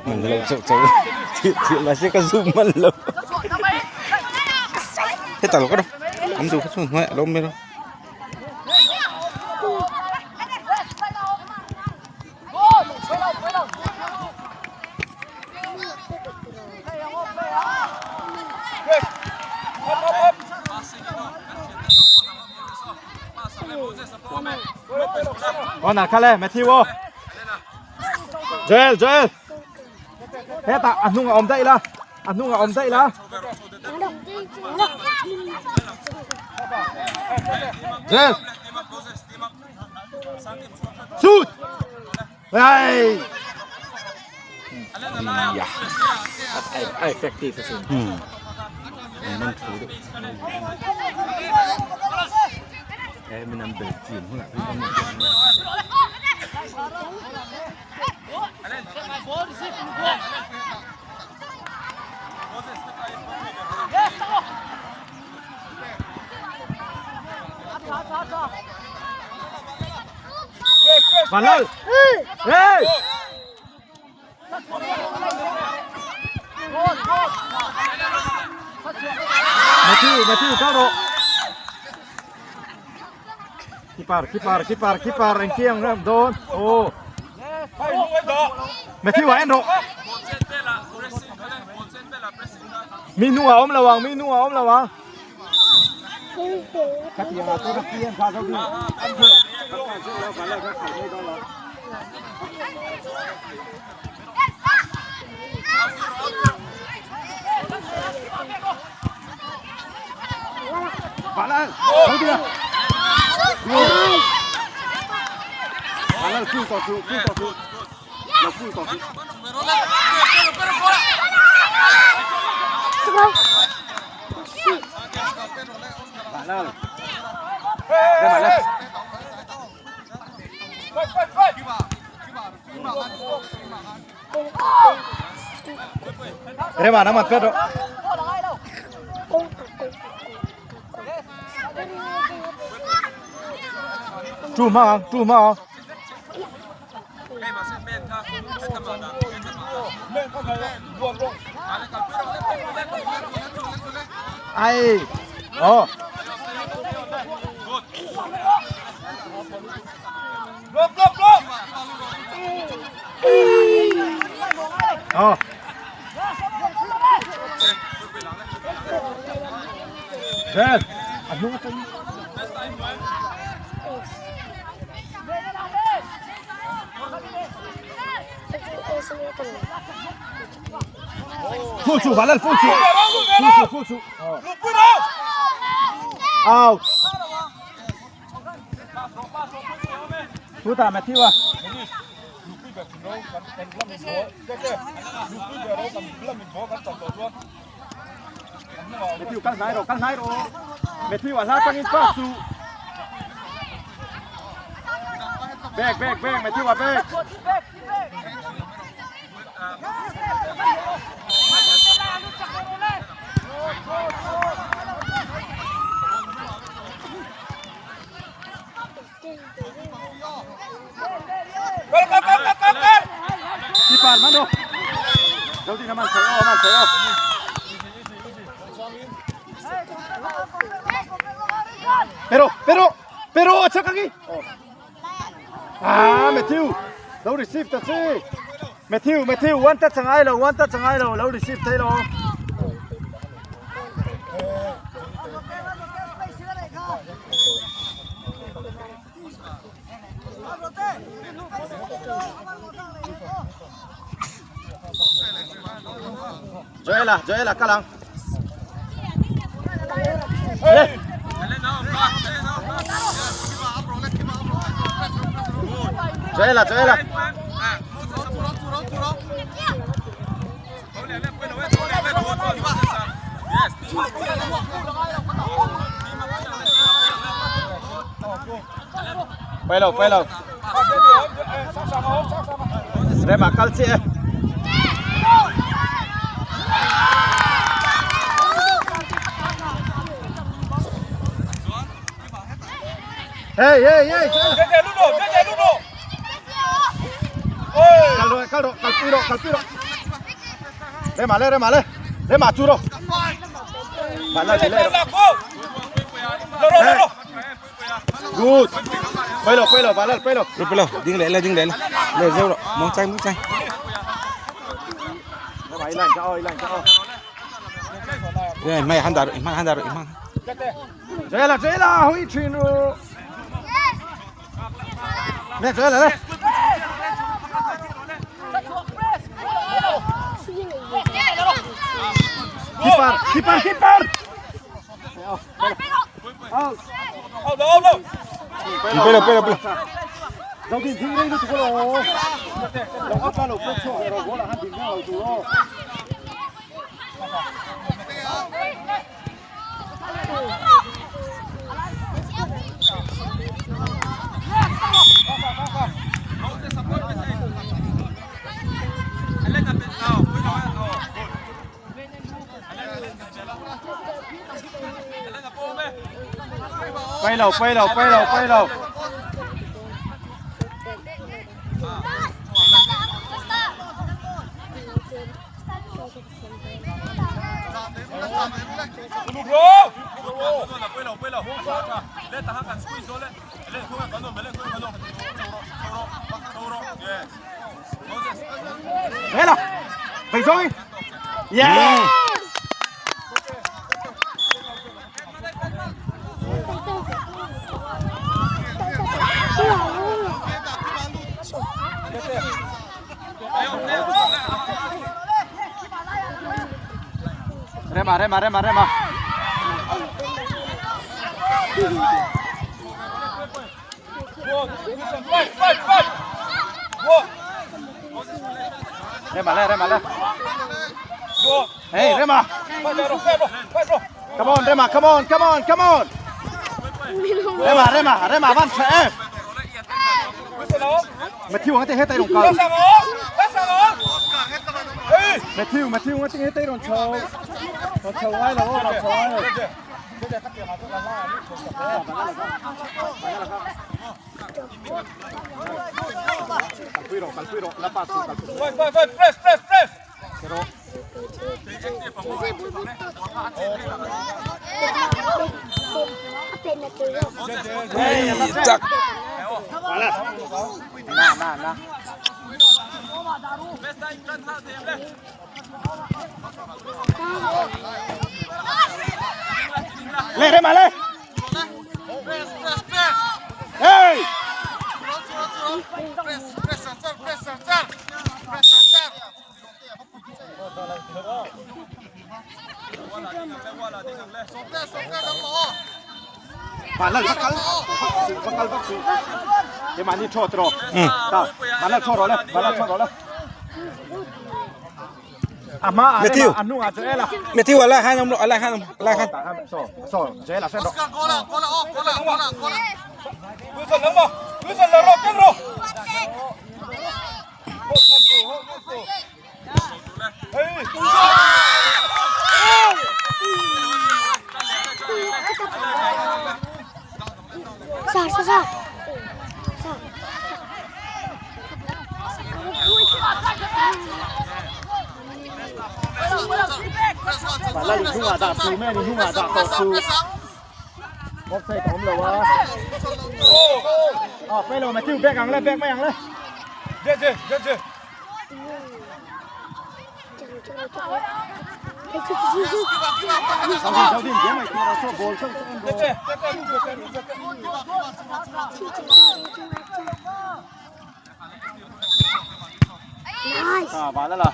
Man lo chauh chauh thil mahse ka zoom hman lo hetah lo ka rawh an duh kha chu hnuaiah a lo awm mai lo. Con à khale Matthew ô Joel Joel Hetah a hnungah awm daih la a hnungah awm daih la Joel Shoot Hey Yeah. A effective asin. Hmm. Man thu deuh. Eh min an bel chin hunah phei chuan Vanlal! Hey! Matthew, Matthew, kal rawh. Keeper, keeper, keeper, keeper, engti ang ram dawn. Oh. Matthew ah en rawh. Mi hnungah awm lo ang, mi hnungah awm lo ang. Rema nama pet rawh. Tu hmang ang, tu hmang ang. Ai. Oh. Oh. Red. A hnung atang. Full chu, Valal full chu. Full chu, full chu. Out. Chutah Matthew a. Matthew kal hnai rawh, kal hnai rawh. Matthew a hla tangin pass chu. Back, back, back, Matthew a back. Keeper man rawh. Zodin a man thei aw, a man thei aw. Pero, pero, pero a chak angi. Ah, Matthew, lo receive ta che. Matthew, Matthew, one touch angai lo, one touch angai lo, lo receive thei lo. Joela, Joela kal ang. Le. Joela, Joela. Quay đầu, quay đầu. Rema kal chi e. Hey hey hey. Kal rawh kal rawh kalpui rawh kalpui rawh. Rema le rema le. Rema chu rawh. Bạn lại lệ rồi. Good. Quay lo quay lo bạn lại quay lo. Rồi lo, ding lệ ding lệ. Lệ rêu rồi, mong chay mong chay. Đây mày hắn đá rồi, mày hắn đá rồi, mày. 追了追了，回去喽。来追来来。Keeper keeper keeper. Pero pero pero. 有电梯呢都做咯，用一班路逼出去咯，可能喺电梯后做咯。飞路飞路飞路飞路。来了，北中，耶！Rema rema rema rema. Rema le rema le. Hey Rema. Come on Rema, come on, come on, come on. Rema rema rema van sẽ. Matthew 我哋喺地龙球。Matthew Matthew 我哋喺地龙球。我球歪咯，我球歪咯。 Chắc. Na na. Lên đây mà lên. Hey. Bạn lên bắt cắn, bắt cắn bắt sự. Cái màn đi cho rồi. Ừ. Bạn lên cho rồi lên, bạn lên cho rồi lên. À mà Matthew. à nu à chơi là. Matthew ở lại hai ông ở lại hai ông lại hai. So so chơi là sẽ đó. Sar, sar, sar. Sar. Bạn lên nu à đạp su mẹ nu à đạp tàu su. Bóc xe tóm rồi á. Ờ, quay rồi mà chịu bẹc hàng lên, bẹc mấy hàng lên. Sau đi, sau đi, mày nó số ball, số ball. Nice. À, bạn đó là.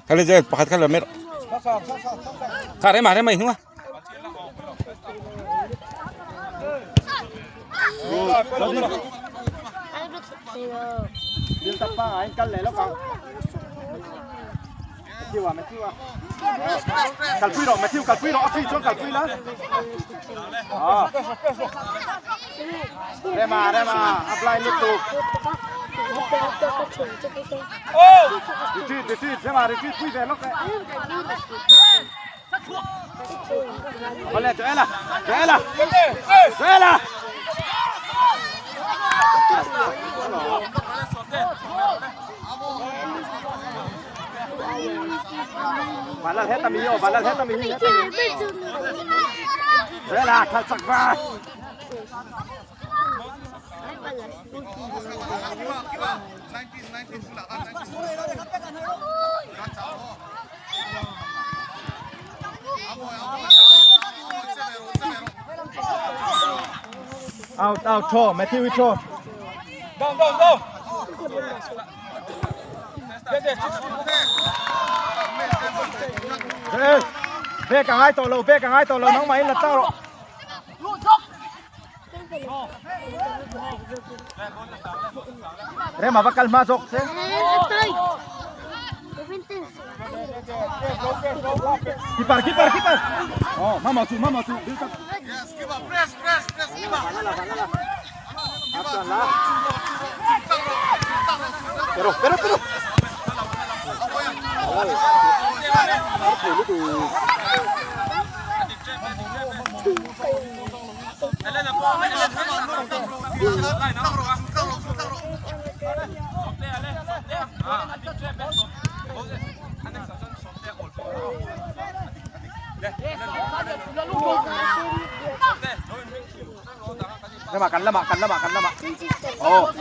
Khale je pakhat khale mer. Kha re ma re mai nuwa. Bill tập ba anh cân lệ lắm không? Matthew à, Matthew à. Calpui rồi, Matthew calpui rồi, phi xuống calpui lắm. Ờ. Rema, Rema, apply liên tục. Retreat, retreat, Rema, retreat, pui về lúc đấy. Vale, Joela. Joela. Joela. Valal heta mi yo, valal heta mi. Joela, kal chak va. Out, out, throw, Matthew, throw. Down, down, down. Joel, bek ang ai tawh lo, bek ang ai tawh lo, nangmah in la chak rawh. Rema va kal hma zawk se. Keeper, keeper, keeper. Oh, mama chu, mama chu. Build up. Pero, pero, pero. Lama kan lama kan lama kan lama. Oh.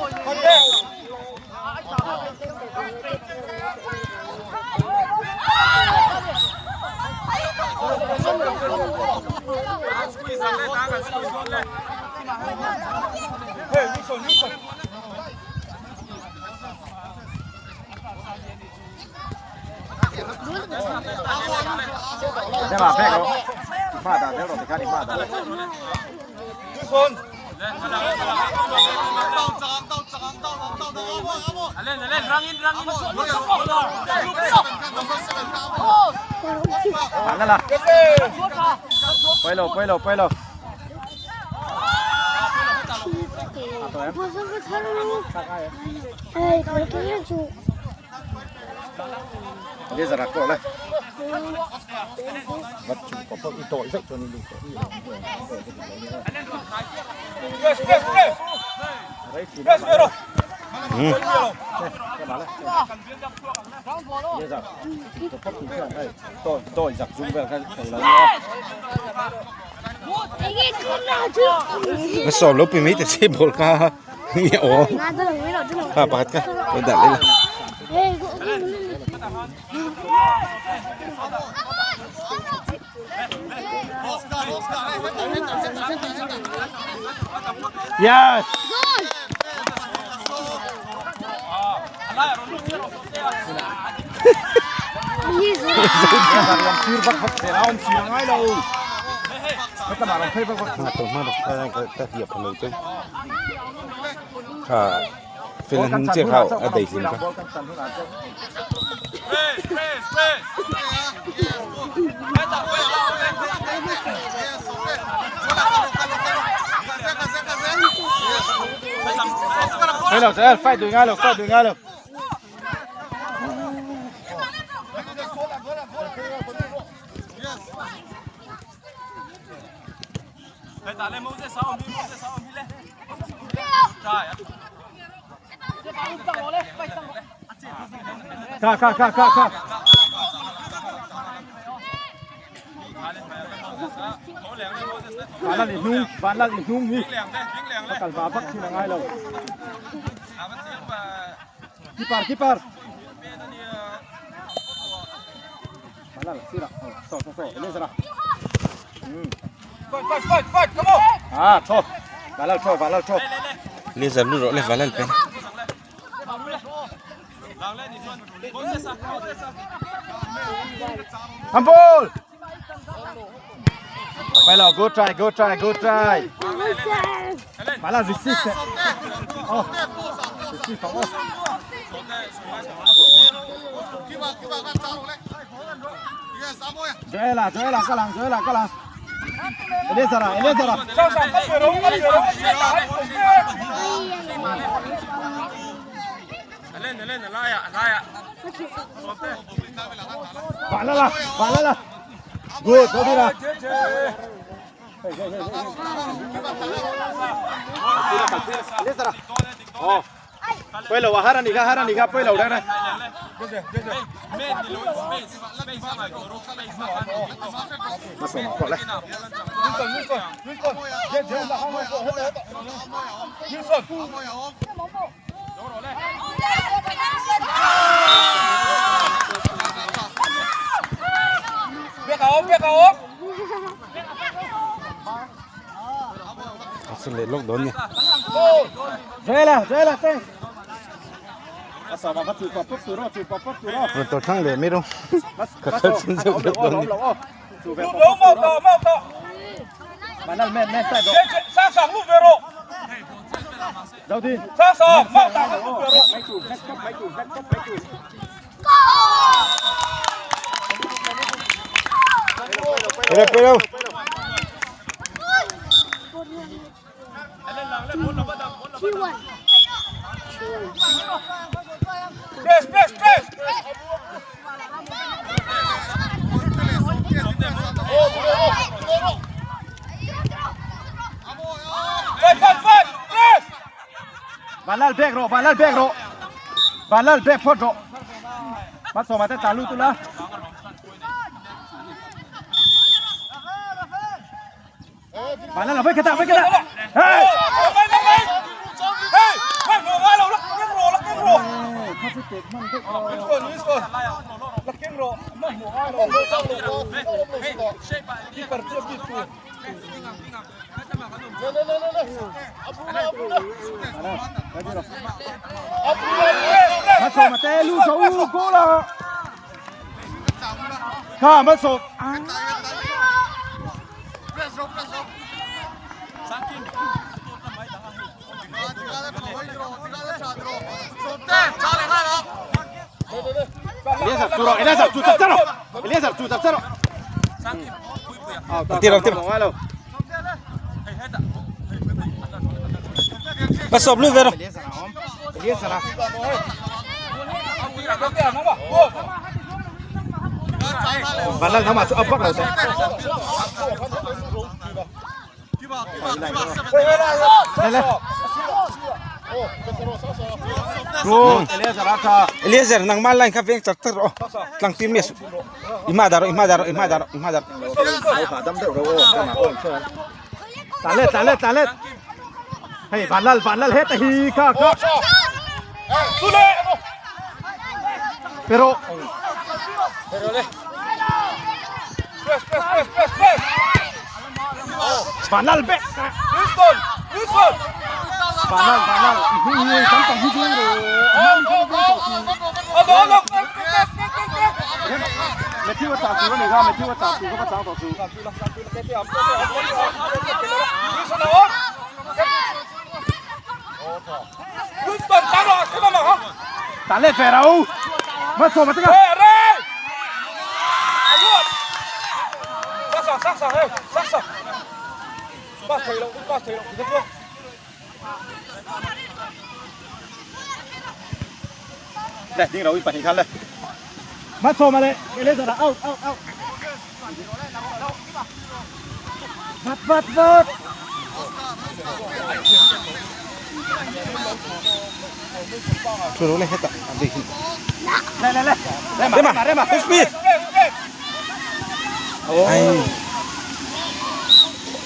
Rema pek rawh. I hma dah zel rawh tikhan i hma dah. Bạn đó là quay lầu quay lầu quay lầu Bây giờ là cổ đây. Vật chủ có phận tội dậy cho nên đừng có Tôi giặc dung về cái thầy là Nó sò lúc bị mấy cái xe bột ca nhiều. À, bà cái, tôi đặt lên. Yes. Đây là sẽ fight được ngay rồi, fight được ngay rồi. Ka ka ka ka ka. Bạn là nung, bạn là nung đi. Cần vào bắt thì là ngay rồi. Keeper, keeper. Bạn là xí là, so so so, lên rồi. Fight, fight, fight, come on. À, thôi. Bạn là thôi, bạn là thôi. Lên giờ luôn rồi, lên vào lên bên. Handball. Phải là good try, good try, good try. Phải là receive. Oh. Receive oh. Joela, Joela, các làng, Joela, các làng. Elezara, Elezara. Bạn là, bạn là. Good, Zodina. Oh. Quay lầu à, hát ra nì ra nì quay lầu đây này. Mắt sổ gọi lại. Xin lệ lốc đón nhỉ. Dễ là, dễ là thế. Mắt sổ mà bắt chụp bắp tụi nó, chụp bắp tụi nó. Rồi tổ thăng lệ mấy đâu. Mắt Cả mắt thân sổ, xin ăn dâu ống được lẩu, đón ống nhỉ. lẩu, ống. Chụp về bắp tụi nó. Mà nó men men tại đó. Đầu tiên. Máy chụp, máy chụp, máy chụp, máy chụp, máy chụp. Pero pero. T1. Bạn lal bek rồi, bạn lal bek rồi. Bạn lal bek phốt rồi. Bắt sổ mà tay tà lu tu la. Bạn lal là với cái ta, với cái ta. Hey! Bắt sổ mà tay lu số cố là. Khá mất sổ. Eliezer, tu rồi, Eliezer, tu tập rồi. Eliezer, tu tập rồi. Tiro, tiro. Bắt sổ luôn về rồi. Eliezer à. Bạn lal thằng mà ấp bắt đầu rồi. Lên lên. Good, Eliezer ata. Eliezer nang malay ka veng chak tar oh. Tlang tim mes. Ima daro, ima daro, ima daro, ima daro. Tạt lên, tạt lên, tạt lên. Hey, bạn lal hết hi ka ka. Pero bạn lal be. Bạn lal, bạn lal. Hi tấm tấm hi rồi. Mẹ thiếu cái tạt cái này ra, mẹ thiếu cái tạt cái tạt tạt Tạt lên về đâu? Mất số mà tức à? Đây, đi đâu phải khăn đây. Mất số mà đây, cái lên rồi là out out out. Vắt vắt vắt. Thôi rồi lên hết ạ. Đi. Lên lên lên. Lên Lên mà, mà, lên mà. Full speed. Ai.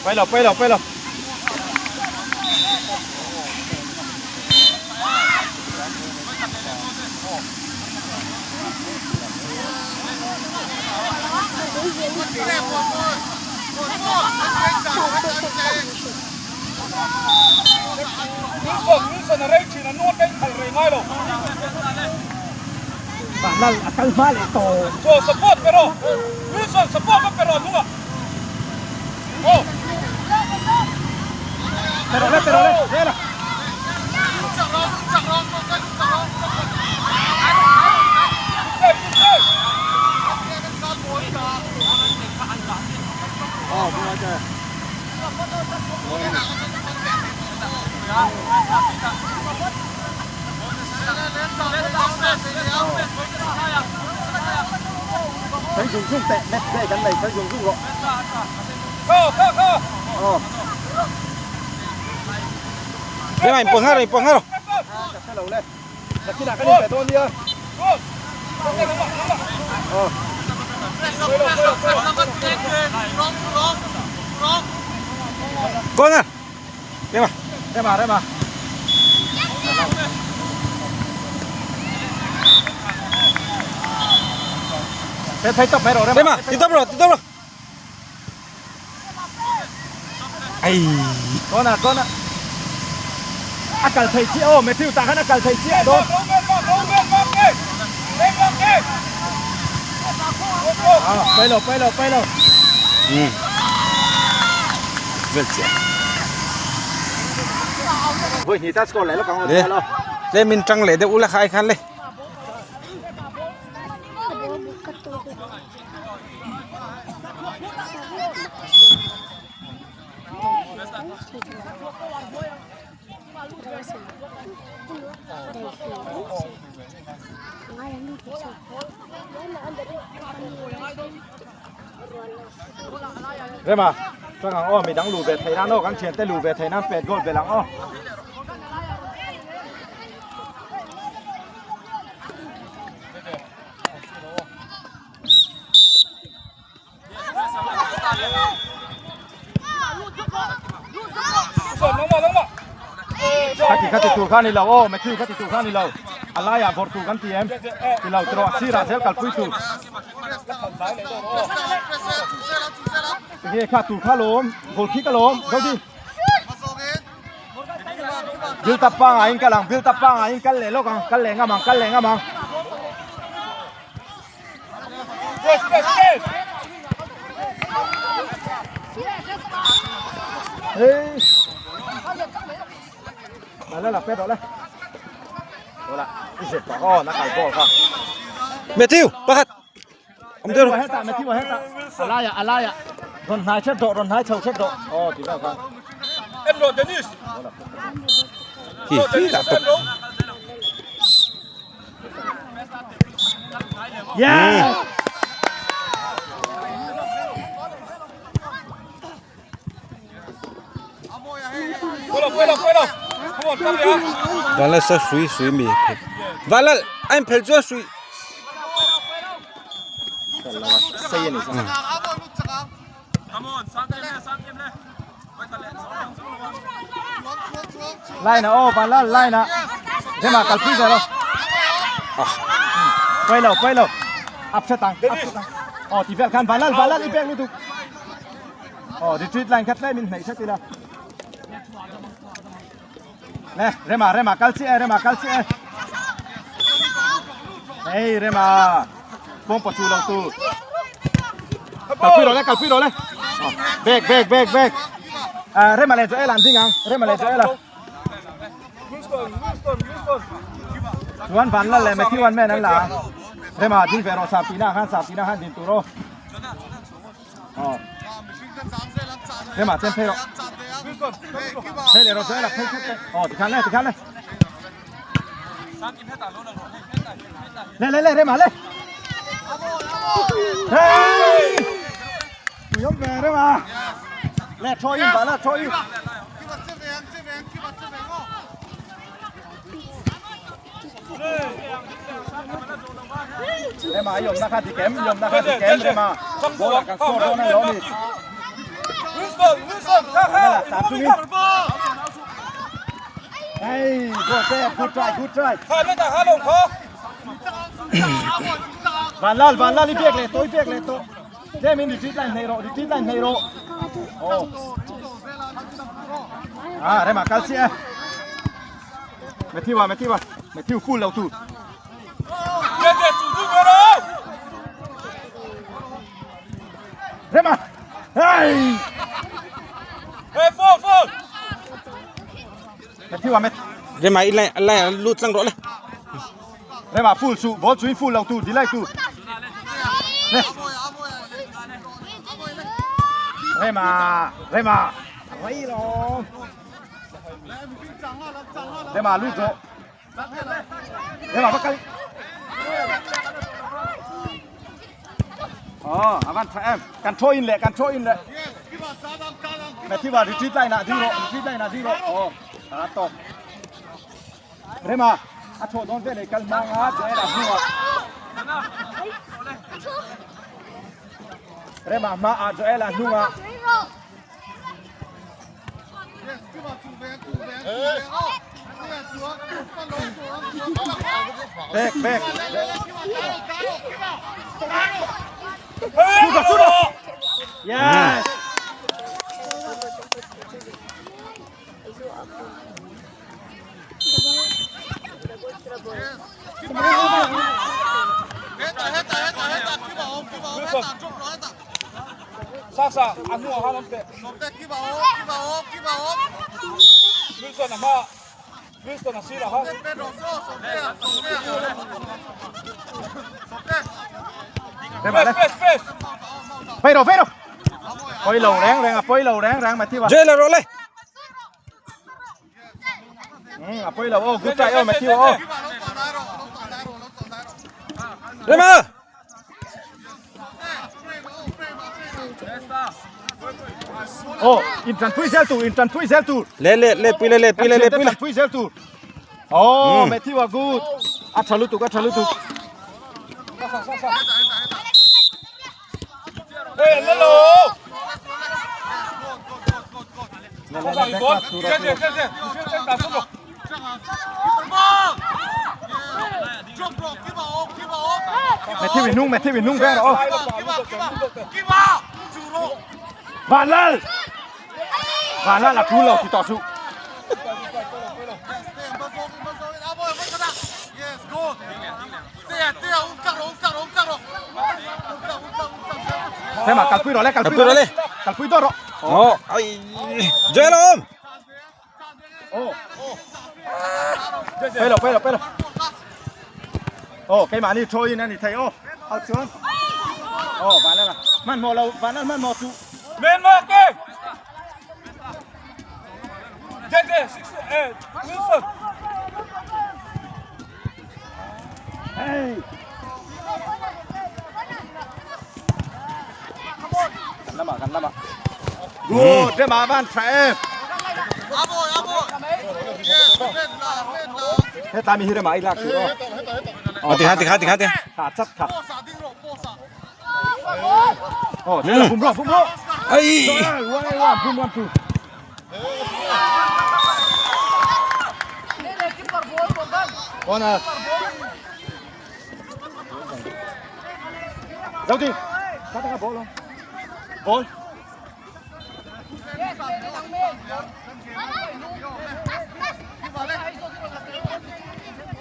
Quay lọc, quay lọc, quay lọc. Bạn lal akal ma le to. Pero le, pero le, le. Ờ, đúng rồi chơi. Sawi zung zung teh match day kan nei sawi zung zung rawh. Aw. Rema in pawh nghal rawh in pawh nghal rawh. Ka hre lo le. Nakinah kan inpe dawn nia. Aw. Corner. Rema. Rema Rema. Thế thấy tập mấy rồi Rema, ti tawp rawh, ti tawp rawh. Ai. Corner corner. A kal thei chiah aw Matthew tah khan a kal thei chiah dawn. Ah, pai lo pai lo pai lo. Um. Vel chiah. Voi hnih ta score leh lawk ang aw Le. Le min tang leh deuh ula kha ai khan le. Rema, chuan ang aw midang luh ve thei nan aw kan thiante luh ve thei nan pet goal belh ang aw. Khati khati tur kha ni lo aw Matthew khati tur kha ni lo a laiah vawrh tur kan ti em ti lo tawh a sirah zel kalpui tur tinge kha tur kha lawm goal khi ka lawm Zodi build up pangai in kal ang build up pangai in kal leh lawk ang kal leh ngam ang kal leh ngam ang. Matthew pakhat awm deuh rawh. Alaiah alaiah rawn hnai thet rawh rawn hnai chho thet rawh aw ti vel khan. Hi hi dah tawp. Yes! Vanlal sa hrui hrui mi phel Vanlal a in phel chuan hrui Line ah aw Vanlal line ah Rema kalpui ve lo Pawi lo pawi lo Up hret ang up hret ang Aw ti vel khan Vanlal Vanlal i pek lutuk Aw retreat line kha tlem in hnaih hret ila Le Rema Rema kal chiah e Rema kal chiah e Hey Rema Pawng pachu lo tu Kalpui rawh le kalpui rawh le Back back back back Ah Rema leh Joel an ding ang Rema leh Joel a Chuan Vanlal leh Matthew an men an la ang Rema ding ve rawh Sap tihna khan Sap tihna khan din tur aw Aw Rema chen phei rawh Phei leh rawh Joel a phei thut te Aw tikhan le tikhan le Le le le Rema le Hey Pui awm ve Rema Le throw in Bala throw in Rema i awmna kha dik em i awmna kha dik em Rema ball ah kan score dawn a ni lawm ni Bala tlan chungin Hey good save good try good try Vanlal Vanlal i pek leh tawh i pek leh tawh Tlem in retreat line hnaih rawh retreat line hnaih rawh Aw Ah Rema kal chiah e Matthew ah Matthew ah Matthew full lo tu Rema Hey Matthew ah Matthew Rema i line line ah lut tlang rawh le. Rema full su ball chu in full lo tu delay tu Rema Rema rei lo Rema lut rawh Rema va kal Oh, avan tha em. Kan throw in leh, kan throw in leh. Matthew a retreat line ah ding rawh, retreat line ah ding rawh. Oh, a tawk. Rema, a thawh dawn vel ei kal hmang a, Joel a hnuah. Rema hma ah Joel a hnungah. Back, back. Shoot, shoot. Yes. Phei rawh, phei rawh. Pawi lo reng reng a, pawi lo reng reng Matthew a. Jailer rawh le. A pawi lo aw, good try aw Matthew aw. Rema. Aw, in tanpui zel tur, in tanpui zel tur. Le le le pui le le pui le le pui le. Tanpui zel tur. Oh, Matthew a good. A tha lutuk, a tha lutuk. Matthew in nung, Matthew in nung ve rawh aw. Vanlal! Vanlal a tul lo ti tawh suh. Thema kalpui rawh le, kalpui rawh le. Kalpui dawt rawh. Oh, ai. Joel awm. Oh. Pelo, pelo, pelo. Oh, keimahni throw in a ni thei aw. Out chuan. Oh, vanlal a. Hmanhmawh lo, vanlal hmanhmawh chu. Men mark e! JJ, 6, eh, Wilson. Hey. Kan lamah, kan lamah. Good, Rema van tha em. Hetlai mi hi Rema i lak tur aw. Oh, tikha tikha tikha tikha. Tha chat tha. Oh, bum rawh, bum rawh. Ai. One, one, bum one, two. Corner. Giấu đi. Sát ra ball không? Ball.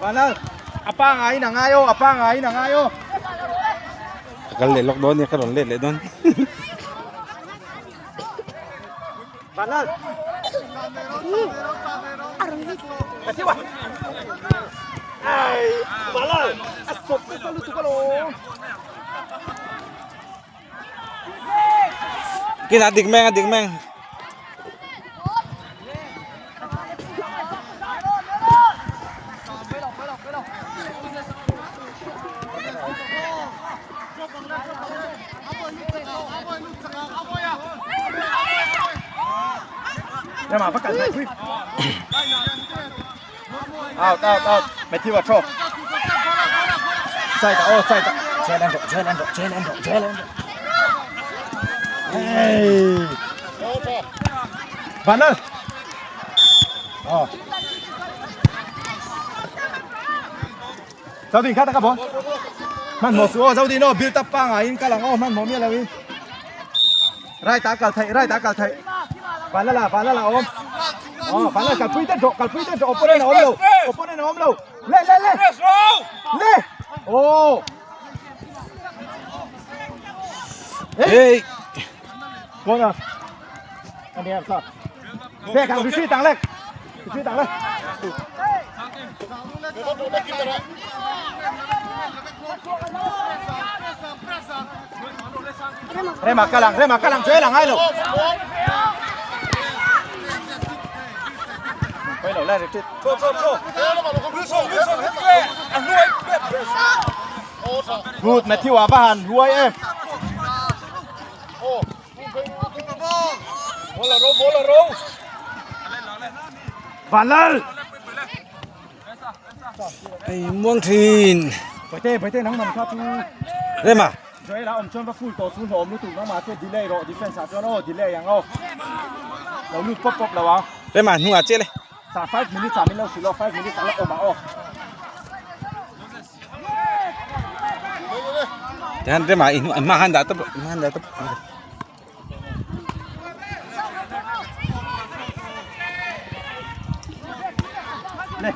Vanal. Apa ngai na ngai o, apa ngai na ngai o. Kal leh lawk dawn nia ka rawn let leh dawn. Vanal. Matthew a. Ai, Vanal. A sawp nasa lutuk alawm. Kina dik meng a dik meng. Rema va kal hnaih pui. Out, out, out. Matthew a throw. Side oh, side. Joel en rawh, Joel en rawh, Joel en rawh, Joel en rawh. Hey. Vanal. Oh. Zodin kha taka ball. Hmanhmawh suh aw Zodin aw build up pangaiin kal ang aw hmanhmawh miah loin. Right ah kal theih right ah kal theih. Vanlala Vanlala a awm. Aw Vanlala kalpui te rawh kalpui te rawh opponent a awm lo opponent a awm lo. Le le le. Le. Aw. Hey. Corner. Anh em sao? Lek ang retreat ang lek. Retreat ang lek. Rema kalang, Rema kalang, Joel ang hai lo. Quay đầu lên retreat. Go, go, go. Wilson, Wilson, hit me. Anh nuôi. Good Matthew à va hàn huai em. Vanlal. Ei muang thin. Baite baite nang man kha chu. Rema. Joel a awm chuan va full tawh chu hlawm lutuk nangmah chu delay rawh defense ah chuan aw delay ang aw. Lo lut pawp pawp lo ang. Rema hnungah chiah le. Sa 5 minutes ah min lo hrilh aw 5 minutes a la awm ang aw. Tihan Rema i hnu hma han dah tawp hma han dah tawp. Le.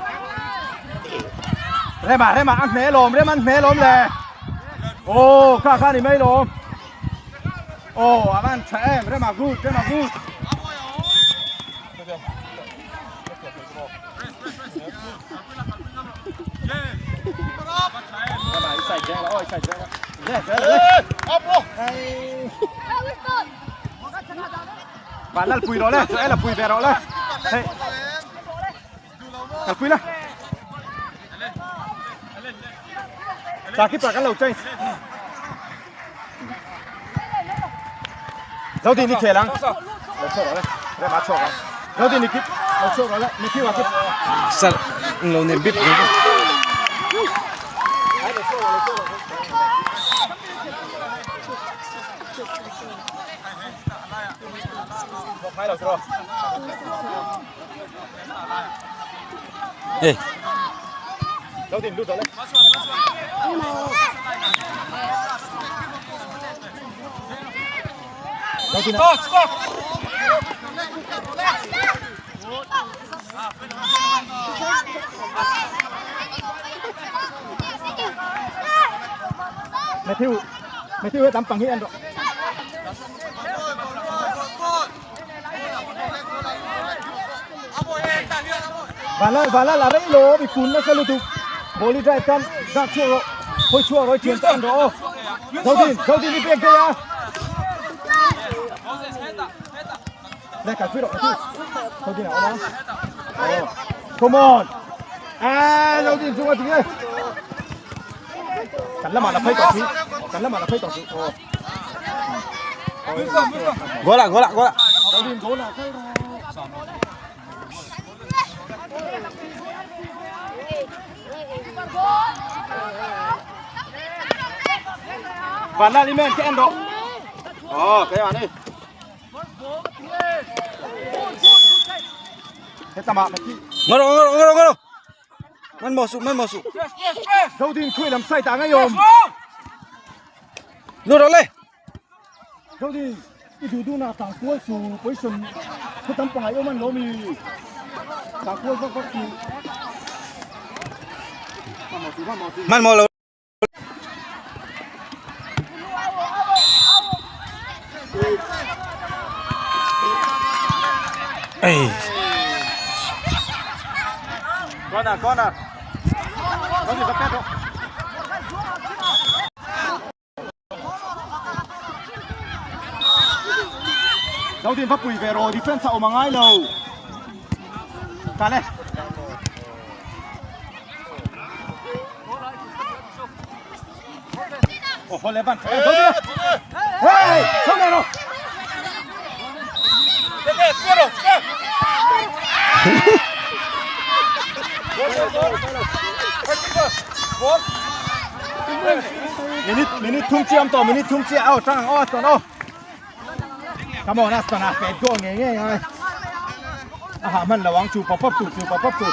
Rema Rema an hne lawm Rema an hne lawm le. Oh kha kha ni mai lawm. Oh a van tha em Rema good Rema good. Rema i sai jeng la oi sai jeng la. Le le le. Bạn là pui rồi đấy, tụi em là pui về rồi đấy. Hey. Thật pui啦. Chà cái bà cái lầu chơi. Dấu tiền đi khề lăng. Lầu chua rồi đấy. Đây má chua rồi. Dấu tiền đi kịp. Lầu chua rồi đấy. Mình kêu à kịp. Sal lo ne bip. Hai lầu chua. Ê. Dấu tiền lút rồi đấy. Dấu tiền. Stop stop. Matthew Matthew hết tắm bằng hiện rồi. Và là đấy lỗ bị cuốn nó sẽ lụt tục. Boli drive kan ra chua rồi. Thôi chua rồi chuyển tan rồi. Dấu tin đi bên kia. Đây cả phi đội Dấu tin nào đó. Come on. À, dấu tin xuống qua chính đây. Cắn là mà là phây tỏ chú. Cắn là mà là phây tỏ chú. Gol gol gol. Dấu tin gol là phây rồi. Và là đi men cái em đó. Ờ, cái bạn đi. Thế tao mà mày Ngoro ngoro ngoro ngoro. Man mo su man mo su. Dấu tin khui làm sai tảng ngay yồm. Lu rồi le. Dấu tin đi thủ đô nào tảng cuối su cuối xuân cái tấm bài ông ăn lỗ mì. Tảng cuối vắt vắt su. Man mo lo. Ê. Con à, con à. Có gì có phép không? Đầu tiên pháp quỳ về rồi defense sau mà ngay lâu. Cả này. Ồ, hồi lẽ bạn. Đầu tiên. Hey, không này rồi. Minute thung chiam to minute thung chia ao trang ao Aston ao. Come on Aston à, pet go nghe nghe rồi. À mình là王主pop pop tu pop pop tu.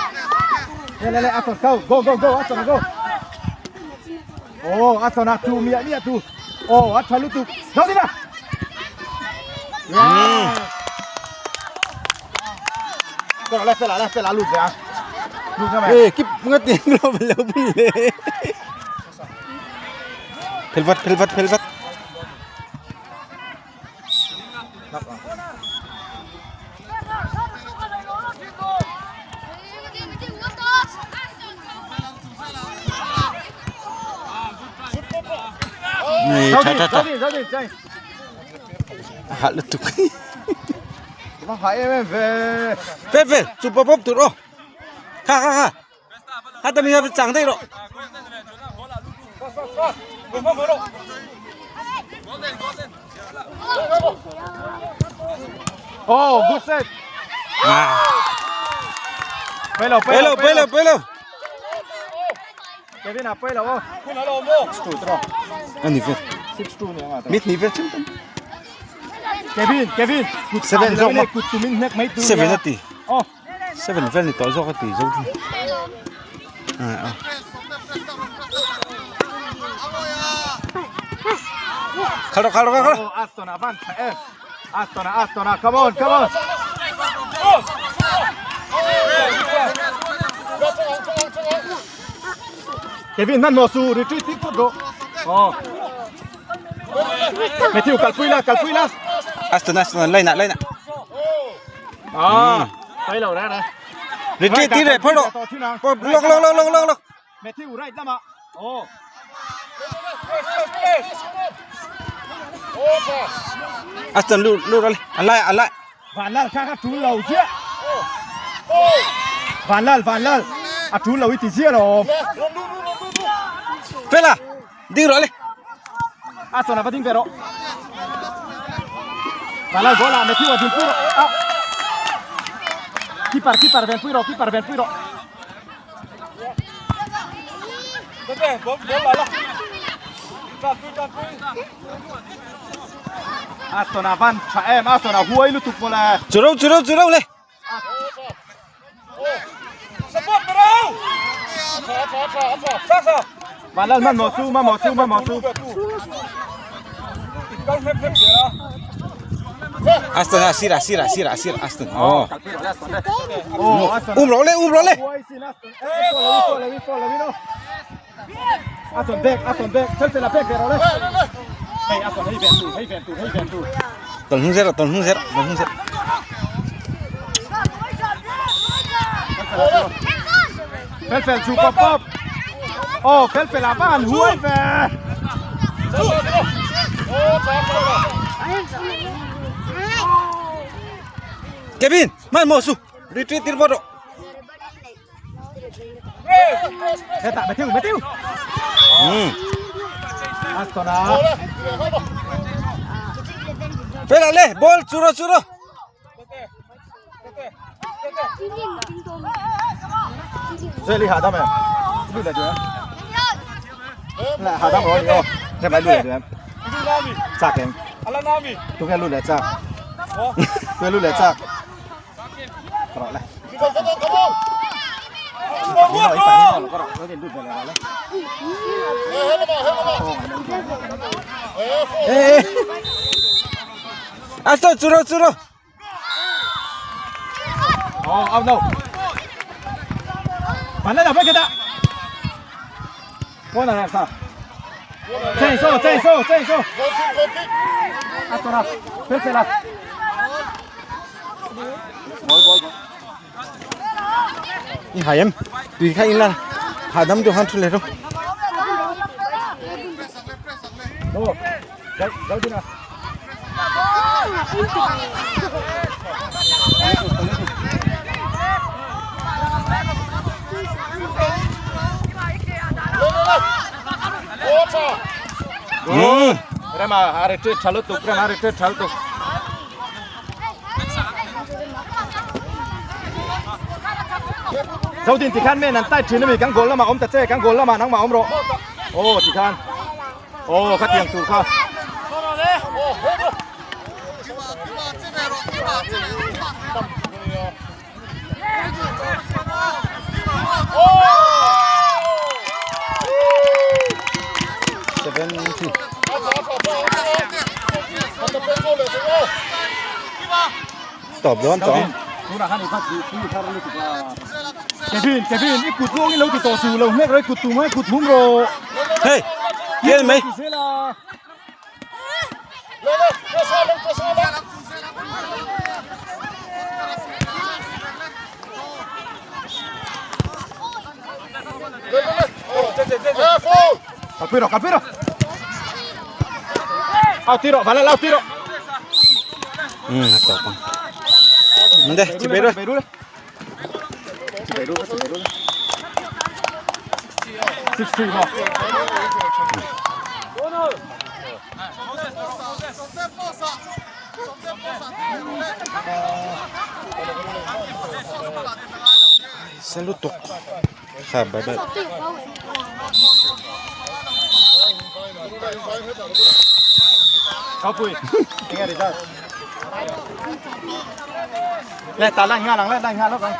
Lên lên lên Aston go go go go Aston go. Oh Aston à tu mia mia tu. Oh Aston lu tu. Go đi nào. Rồi lại lại lại lụt rồi à. Lụt ra mày. Ê, kịp ngất tiếng lo lo bui le. Pelvat pelvat pelvat. Này, Dấu cha đi, cha dấu cha. đi, dấu đi, chạy. Hạ lực tục. Nó phải em về. Phê phê, chụp bóp bóp tụt ô. Kha kha kha. Hát tao mình chẳng thấy rồi. Oh, good set. Play lo, play lo, play lo, play lo. Kevin a play lo oh. 6-2 tro. Ani ve. 6-2 ni anga. Mit ni ve chim tam. Kevin, Kevin. Kut 7 zawk ma. Kut tumin hnek mai tu. 7 ati. Oh. 7 vel ni tawh zawk ati zo thi. Ah. Khal ro, khal ro, khal ro. Oh, Aston avan. Eh. Aston, Aston, come on, come on. Kevin nan no su retreat tik phot ro. Oh. Matthew kalpui la, kalpui la. Aston, Aston, line line. À, play lo ra ra. Retreat ti re phot ro. Lok lok lok lok lok lok. Matthew right lama. Oh. Aston lu lu ro le. Alai alai. Van Lal kha kha tul lo chia. Van Lal, Van Lal. A tul lo i ti chia ro. Fela. Ding ro le. Aston a va ding ve ro. Van Lal bola, Matthew a ding pui ro. Ah. Keeper, keeper ven pui ro, keeper ven pui ro. Aston a van tha em, Aston a huai lu tuk bola. Churo churo churo le. Van Lal man mo su, man mo su, man mo su. Aston a sira sira sira sira Aston. Oh. Oh, Aston. Um ro le, um ro le. Huai sin Aston. Eh, fola, vi fola, vi no. Aston back, Aston back. Chelsea la back ve ro le. Hey Aston, hey ven tu, hey ven tu, hey ven tu. Tòn hung zero, tòn hung zero, tòn hung zero. Felfel chu pop pop. Oh, Felfel a van huai ve. Kevin, man mo su. Retreat tir bodo. Thế tạ Matthew, Matthew. Hmm. Aston a. Fela le, ball churo churo. Chơi đi hạ tâm này. Lùi lại chưa? Lại hạ tâm rồi. Oh, thế mày lùi lại chưa? Chạc em. Chúng em lùi lại chạc. Chúng em lùi lại chạc. Rồi lại. Rồi, rồi, rồi, rồi, rồi. Ê. Aston churo churo. Oh, oh no. Bắn lên là với người ta. Qua này sao? Chạy số, chạy số, chạy số. Aston à, Felfel à. Ni hay em. Tùy khai in la. Hà đâm cho han thu le ro. Đâu? Đâu, đâu đi nào. Hmm. Rema, retreat thalo tuk, Rema retreat thalo tuk. Dâu tin thì khan men an tai thin ami kan goal lama om ta che, kan goal lama nang ma om ro. Oh thì khan. Oh kha tiang tur kha. Seven three. Stop don tong. Kevin, Kevin, i kut luang i lo ti to su lo hnek roi kut tu mai kut hum ro. Hey, kiên mày. Calpiro, calpiro. Ao tiro, vale, ao tiro. Stop. Đây, chị bé rồi. Chị bé rồi. Chị bé rồi. 6-3 mo. Sa lutuk kha bye bye. Kapui enge result le ta lan nga lang le lan nga lok ang.